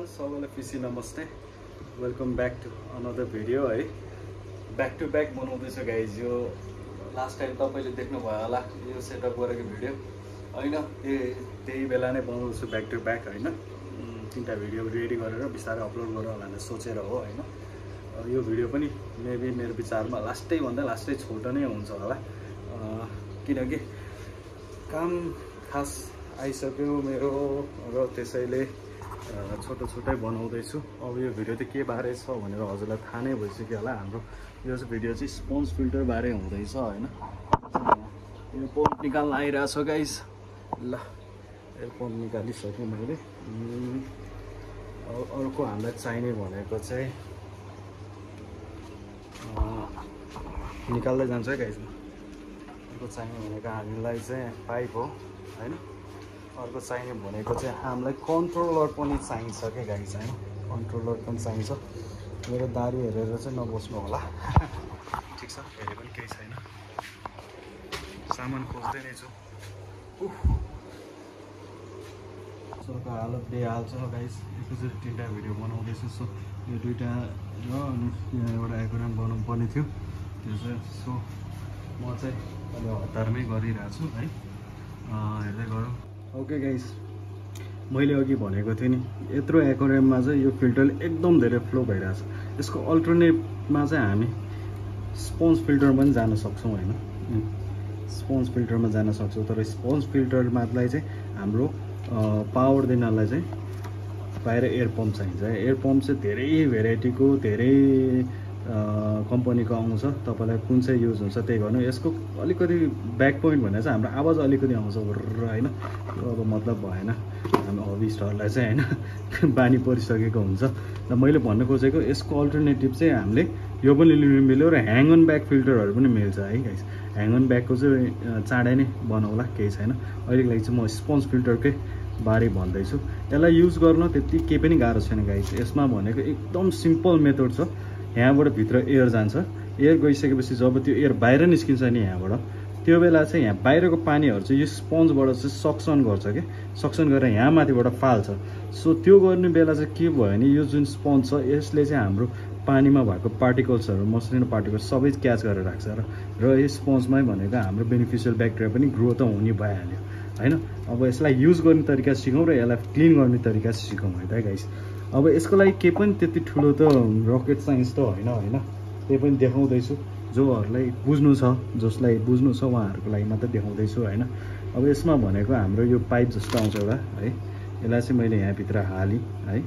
Everyone, सबैलाई फिसी नमस्ते। Welcome back to another video है। बैक टु बैक बनाउँदैछु गाइज। यो लास्ट टाइम तपाईँले देख्नुभयो होला यो सेटअप गरेको भिडियो होइन, त्यही बेला नै बनाउँदैछु बैक टु बैक होइन। तीनटा भिडियो रेडी गरेर बिस्तारै अपलोड गरेर होला सोचेर हो होइन। यो भिडियो पनि मेबी मेरो विचारमा लास्टै छोटो नै हुन्छ होला, किनकि काम खास आइसक्यो मेरो र त्यसैले छोटो बनाउँदैछु। अब यो भिडियो चाहिँ के बारे छ भनेर हजुरलाई थाहा नै भइसक्यो होला। हाम्रो यो भिडियो चाहिँ स्पन्ज फिल्टर बारे हुँदैछ होइन। यो पम्प निकाल्न आइरहेछ गाइस। ल यो पम्प निकालिसकेँ मैले। अर्को हामीलाई चाहिने भनेको चाहिँ निकाल्दै जान्छ है गाइस। अर्को चाहिने भनेको हामीलाई चाहिँ पाइप हो होइन। अर्को चाहिने भनेको चाहिँ हामीलाई कन्ट्रोलर पनि चाहिन्छ क्या गाइस होइन। कन्ट्रोलर पनि चाहिन्छ। मेरो दारी हेरेर चाहिँ नबस्नु होला। ठिक छ, हेरे पनि केही छैन। सामान खोज्दै नै छु। सोको हालत बेहाल छ गाइस। एकैचोटि तीनटा भिडियो बनाउँदैछु। सो यो दुईटा र अनि यहाँ एउटा एकोराम बनाउनु पर्ने थियो। त्यो चाहिँ सो म चाहिँ अहिले हतारमै गरिरहेको छु है। हेर्दै गरौँ। ओके गाइस, मैले अघि भनेको थिएँ नि, यत्रो एक्वेरियममा चाहिँ यो फिल्टरले एकदम धेरै फ्लो भइरहेछ। यसको अल्टरनेटमा चाहिँ हामी स्पन्ज फिल्टर पनि जान सक्छौँ होइन। स्पन्ज फिल्टरमा जान सक्छौँ, तर स्पन्ज फिल्टरमालाई चाहिँ हाम्रो पावर दिनलाई चाहिँ बाहिर एयर पम्प चाहिन्छ। एयर पम्प चाहिँ धेरै भेराइटीको धेरै कम्पनीको आउँछ। तपाईँलाई कुन चाहिँ युज हुन्छ त्यही गर्नु। यसको अलिकति ब्याक पोइन्ट भनेर चाहिँ हाम्रो आवाज अलिकति आउँछ होइन। त्यो अब मतलब भएन हाम्रो हबिस्टहरूलाई चाहिँ होइन, बानी परिसकेको हुन्छ। र मैले भन्नु खोजेको यसको अल्टरनेटिभ चाहिँ हामीले यो पनि लिनु मिल्यो र ह्याङ अन ब्याक फिल्टरहरू पनि मिल्छ है गाइस। ह्याङ अन ब्याकको चाहिँ चाँडै नै बनाउला, केही छैन। अहिलेको लागि चाहिँ म स्पन्ज फिल्टरकै बारे भन्दैछु। यसलाई युज गर्न त्यति केही पनि गाह्रो छैन गाइस। यसमा भनेको एकदम सिम्पल मेथड छ। यहाँबाट भित्र एयर जान्छ। एयर गइसकेपछि जब त्यो एयर बाहिर निस्किन्छ नि यहाँबाट, त्यो बेला चाहिँ यहाँ बाहिरको पानीहरू चाहिँ यो स्पन्जबाट चाहिँ सक्सन गर्छ कि, सक्सन गरेर यहाँ माथिबाट फाल्छ। सो त्यो गर्ने बेला चाहिँ के भयो भने यो जुन स्पन्ज छ यसले चाहिँ हाम्रो पानीमा भएको पार्टिकल्सहरू, मसलिनो पार्टिकल्स सबै क्याच गरेर राख्छ। र यो स्पन्जमै भनेको हाम्रो बेनिफिसियल ब्याक्टेरिया पनि ग्रो त हुने भइहाल्यो होइन। अब यसलाई युज गर्ने तरिका सिकौँ र यसलाई क्लिन गर्ने तरिका सिकौँ है त गाइस। अब यसको लागि केही पनि त्यति ठुलो त रकेट साइन्स त होइन। त्यही पनि देखाउँदैछु। जोहरूलाई बुझ्नु छ, जसलाई बुझ्नु छ उहाँहरूको लागि मात्रै देखाउँदैछु होइन। अब यसमा भनेको हाम्रो यो पाइप जस्तो आउँछ एउटा है। यसलाई चाहिँ मैले यहाँभित्र हालेँ है।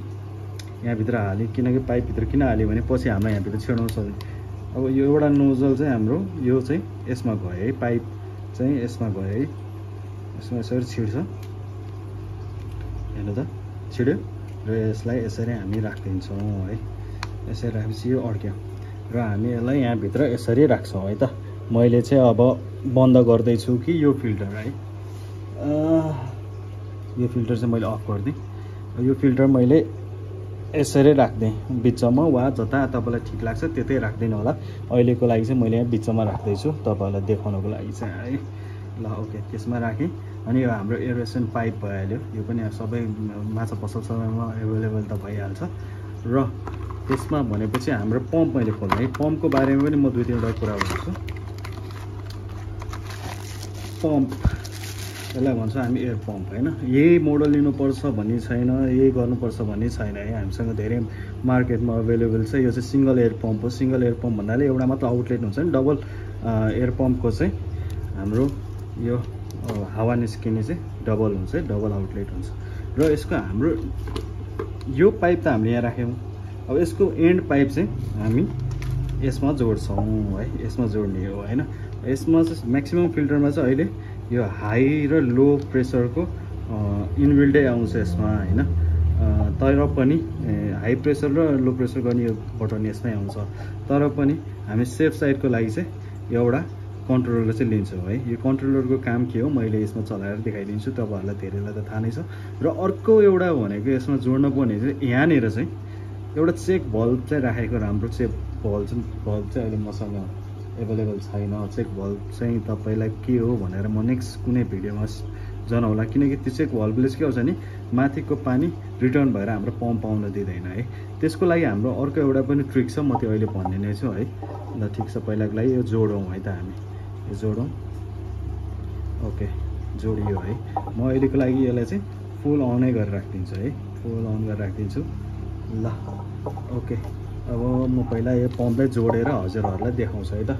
यहाँभित्र हालेँ किनकि पाइपभित्र किन हालेँ भने पछि हामीलाई यहाँभित्र छेडाउन सक्दैन। अब यो एउटा नोजल चाहिँ हाम्रो यो चाहिँ यसमा गयो है। पाइप चाहिँ यसमा गयो है। यसमा यसरी छिड्छ, हेर्नु त छिड्यो। र यसलाई यसरी हामी राखिदिन्छौँ है। यसरी राखेपछि यो अड्क्यो र हामी यसलाई यहाँभित्र यसरी राख्छौँ है त। मैले चाहिँ अब बन्द गर्दैछु कि यो फिल्टर है। यो फिल्टर चाहिँ मैले अफ गरिदिएँ। यो फिल्टर मैले यसरी राख्दिएँ बिचमा, वा जता तपाईँलाई ठिक लाग्छ त्यतै राख्दिनु होला। अहिलेको लागि चाहिँ मैले यहाँ बिचमा राख्दैछु तपाईँहरूलाई देखाउनको लागि चाहिँ है। ल ओके, त्यसमा राखेँ। अनि यो हाम्रो एरेसन पाइप भइहाल्यो। यो पनि सबै माछा पसल समयमा एभाइलेबल त भइहाल्छ। र त्यसमा भनेपछि हाम्रो पम्प मैले खोल्ने है। पम्पको बारेमा पनि म दुई तिनवटा कुरा भन्छु। पम्प यसलाई भन्छ हामी एयर पम्प होइन। यही मोडल लिनुपर्छ भन्ने छैन, यही गर्नुपर्छ भन्ने छैन है। हामीसँग धेरै मार्केटमा अभाइलेबल छ। यो चाहिँ सिङ्गल एयर पम्प हो। सिङ्गल एयर पम्प भन्नाले एउटा मात्र आउटलेट हुन्छ नि। डबल एयर पम्पको चाहिँ हाम्रो यो हावा निस्किने चाहिँ डबल हुन्छ, डबल आउटलेट हुन्छ। र यसको हाम्रो यो पाइप त हामीले यहाँ राख्यौँ। अब यसको एन्ड पाइप चाहिँ हामी यसमा जोड्छौँ है। यसमा जोड्ने हो होइन। यसमा चाहिँ म्याक्सिमम् फिल्टरमा चाहिँ अहिले यो हाई र लो प्रेसरको इनबिल्टै आउँछ यसमा होइन। तर पनि हाई प्रेसर र लो प्रेसर गर्ने यो बटन यसमै आउँछ। तर पनि हामी सेफ साइडको लागि चाहिँ एउटा कन्ट्रोलर चाहिँ लिन्छौँ है। यो कन्ट्रोलरको काम के हो मैले यसमा चलाएर देखाइदिन्छु, तपाईँहरूलाई धेरैलाई त थाहा नै छ। र अर्को एउटा भनेको यसमा जोड्न पर्ने चाहिँ यहाँनिर चाहिँ एउटा चेक भल्भ चाहिँ राखेको राम्रो। चेक भल्भ चाहिँ अहिले मसँग एभाइलेबल छैन। चेक भल्भ चाहिँ तपाईँलाई के हो भनेर म नेक्स्ट कुनै भिडियोमा जनाउला, किनकि त्यो चाहिँ भल्भले के हुन्छ नि माथिको पानी रिटर्न भएर हाम्रो पम्प आउन दिँदैन है। त्यसको लागि हाम्रो अर्को एउटा पनि ट्रिक छ, म त्यो अहिले भन्ने नै छु है। ल ठिक छ, पहिलाको लागि यो जोडौँ है त, हामी यो जोडौँ। ओके जोडियो है। म अहिलेको लागि यसलाई चाहिँ फुल अनै गरेर राखिदिन्छु है, फुल अन गरेर राखिदिन्छु। ल ओके, अब म पहिला यो पम्पलाई जोडेर हजुरहरूलाई देखाउँछु है त।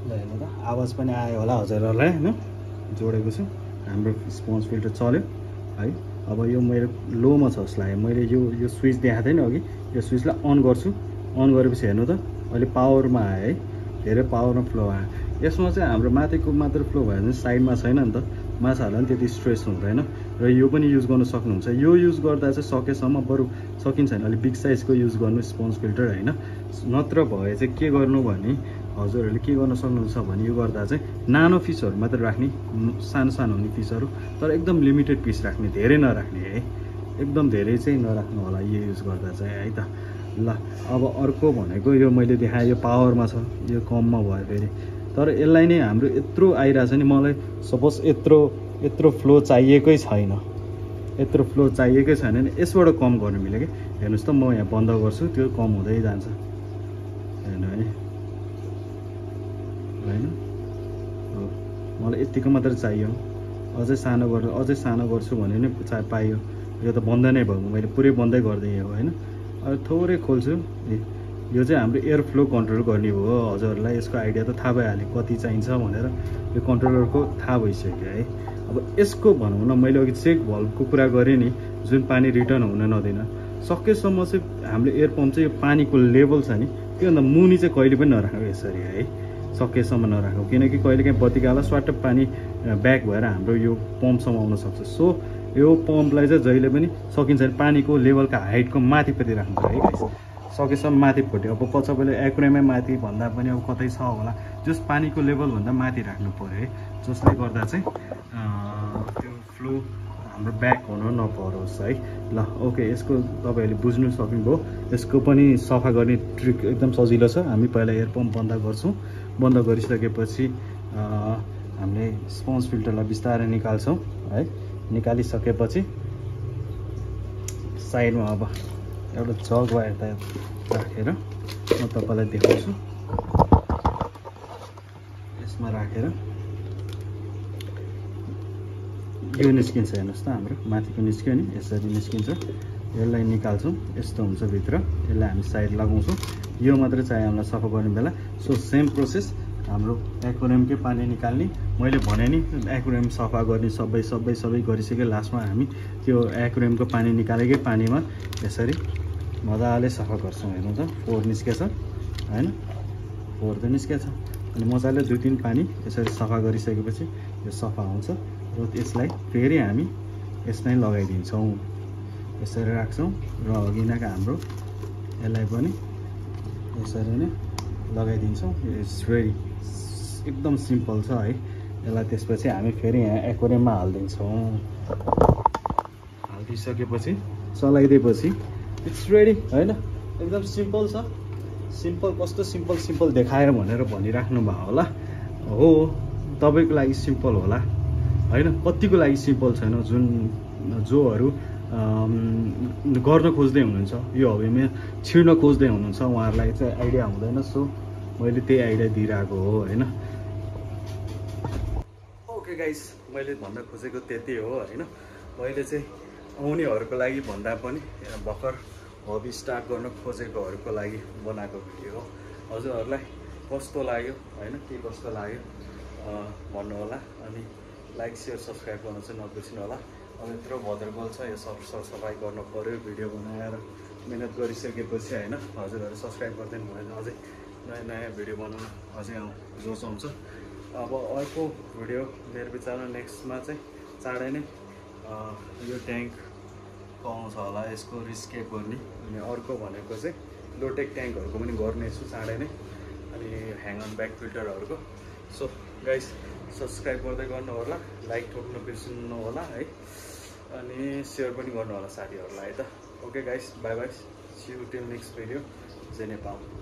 ल हेर्नु त, आवाज पनि आयो होला हजुरहरूलाई होइन, जोडेको छु। हाम्रो स्पन्ज फिल्टर चल्यो है। अब यो मेरो लोमा छ जस्तो लाग्यो, मैले यो स्विच देखाएको थिएँ नि अघि, यो स्विचलाई अन गर्छु। अन गरेपछि हेर्नु त अहिले पावरमा आयो है, धेरै पावरमा फ्लो आयो। यसमा चाहिँ हाम्रो माथिको मात्र फ्लो भयो भने साइडमा छैन नि त, माछाहरूलाई पनि त्यति स्ट्रेस हुँदैन। र यो पनि युज गर्न सक्नुहुन्छ। यो युज गर्दा चाहिँ सकेसम्म बरु सकिन्छ भने अलिक बिग साइजको युज गर्नु स्पन्ज फिल्टर होइन। नत्र भए चाहिँ के गर्नु भने हजुरहरूले के गर्न सक्नुहुन्छ भने यो गर्दा चाहिँ नानो फिसहरू मात्र राख्ने, सानो सानो हुने फिसहरू, तर एकदम लिमिटेड पिस राख्ने, धेरै नराख्ने है, एकदम धेरै चाहिँ नराख्नु होला यो युज गर्दा चाहिँ है त। ल अब अर्को भनेको यो मैले देखाएँ, यो पावरमा छ, यो कममा भयो फेरि। तर यसलाई नै हाम्रो यत्रो आइरहेछ नि, मलाई सपोज यत्रो फ्लो चाहिएकै छैन, यत्रो फ्लो चाहिएकै छैन नि, यसबाट कम गर्नु मिल्यो कि। हेर्नुहोस् त, म यहाँ बन्द गर्छु, त्यो कम हुँदै जान्छ हेर्नु है, होइन मलाई यतिको मात्र चाहियो। अझै सानो गर्छु भने नि पाइयो। यो त बन्द नै भयो, मैले पुरै बन्दै गरिदिएँ हो होइन। अब थोरै खोल्छु। यो चाहिँ हाम्रो एयर फ्लो कन्ट्रोल गर्ने हो हजुरहरूलाई। यसको आइडिया त थाहा भइहाल्यो कति चाहिन्छ भनेर, यो कन्ट्रोलरको थाहा भइसक्यो है। अब यसको भनौँ न, मैले अघि चेक भल्भको कुरा गरेँ नि, जुन पानी रिटर्न हुन नदिन, सकेसम्म चाहिँ हाम्रो एयर पम्प चाहिँ यो पानीको लेभल छ नि, त्योभन्दा मुनि चाहिँ कहिले पनि नराखौँ यसरी है, सकेसम्म नराखौँ। किनकि कहिलेकाहीँ बत्तीकाला स्वाट पानी ब्याक भएर हाम्रो यो पम्पसम्म आउन सक्छ। सो यो पम्पलाई चाहिँ जहिले पनि सकिन्छ भने पानीको लेभलका हाइटको माथिपट्टि राख्नु है गाइस, सकेसम्म माथिपट्टि। अब कतिपयले एक्वेरियममै माथि भन्दा पनि अब कतै छ होला, जस पानीको लेभलभन्दा माथि राख्नु पऱ्यो है, जसले गर्दा चाहिँ त्यो फ्लो हाम्रो ब्याक हुन नपरोस् है। ल ओके, यसको तपाईँहरूले बुझ्नु सक्नुभयो। यसको पनि सफा गर्ने ट्रिक एकदम सजिलो छ। हामी पहिला एयर पम्प बन्द गर्छौँ, बन्द गरिसकेपछि हामीले स्पन्ज फिल्टरलाई बिस्तारै निकाल्छौँ है। निकालिसकेपछि साइडमा अब एउटा जग वा यता राखेर म तपाईँलाई देखाउँछु। यसमा राखेर यो निस्किन्छ, हेर्नुहोस् त, हाम्रो माथिको निस्क्यो नि, यसरी निस्किन्छ। यसलाई निकाल्छौँ, यस्तो हुन्छ भित्र। यसलाई हामी साइड लगाउँछौँ। यो मात्रै चाहियो हामीलाई सफा गर्ने बेला। सो सेम प्रोसेस हाम्रो एक्वेरियमकै पानी निकाल्ने, मैले भने नि एक्वेरियम सफा गर्ने सबै गरिसक्यो। लास्टमा हामी त्यो एक्वेरियमको पानी निकालेकै पानीमा यसरी मजाले सफा गर्छौँ। हेर्नु त, फोहोर निस्केछ होइन, फोहोर त निस्केछ। अनि मजाले 2-3 पानी यसरी सफा गरिसकेपछि यो सफा हुन्छ। र यसलाई फेरि हामी यसलाई लगाइदिन्छौँ, यसरी राख्छौँ। र अघि नै हाम्रो यसलाई पनि यसरी नै लगाइदिन्छौँ। इट्स रेडी, एकदम सिम्पल छ है। यसलाई त्यसपछि हामी फेरि यहाँ एक्वेरियममा हालिदिन्छौँ। हालिदिइसकेपछि चलाइदिएपछि इट्स रेडी होइन, एकदम सिम्पल छ। सिम्पल कस्तो सिम्पल देखायो भनेर भनिराख्नु भयो होला। हो, तपाईँको लागि सिम्पल होला होइन, कतिको लागि सिम्पल छैन। जोहरू गर्न खोज्दै हुनुहुन्छ, यो हबीमा छिर्न खोज्दै हुनुहुन्छ, उहाँहरूलाई चाहिँ आइडिया हुँदैन। सो मैले त्यही आइडिया दिइरहेको हो होइन। ओके गाइस, मैले भन्न खोजेको त्यति हो होइन। मैले चाहिँ आउनेहरूको लागि भन्दा पनि भर्खर हबी स्टार्ट गर्न खोजेकोहरूको लागि बनाएको भिडियो हो। हजुरहरूलाई कस्तो लाग्यो होइन, के कस्तो लाग्यो भन्नु होला। अनि लाइक सेयर सब्सक्राइब गर्न चाहिँ नबिर्सिनु होला। अब यत्रो भद्रगोल छ, यो सफाइ गर्नु पऱ्यो। भिडियो बनाएर मिहिनेत गरिसकेपछि होइन, हजुरहरू सब्सक्राइब गरिदिनु भयो भने अझै नयाँ भिडियो बनाउनु अझै जोस आउँछ। अब अर्को भिडियो मेरो विचारमा नेक्स्टमा चाहिँ चाँडै नै यो ट्याङ्कको आउँछ होला, यसको रिस्केप गर्ने। अनि अर्को भनेको चाहिँ लोटेक ट्याङ्कहरूको पनि गर्नेछु चाँडै नै, अनि ह्याङ अन ब्याक फिल्टरहरूको। सो गाइस, सब्सक्राइब गर्दै गर्नु होला, लाइक ठोक्नु बिर्सिनु होला है, अनि सेयर पनि गर्नु होला साथीहरूलाई है त। Okay guys, bye bye, see you till next video. जय नेपाल।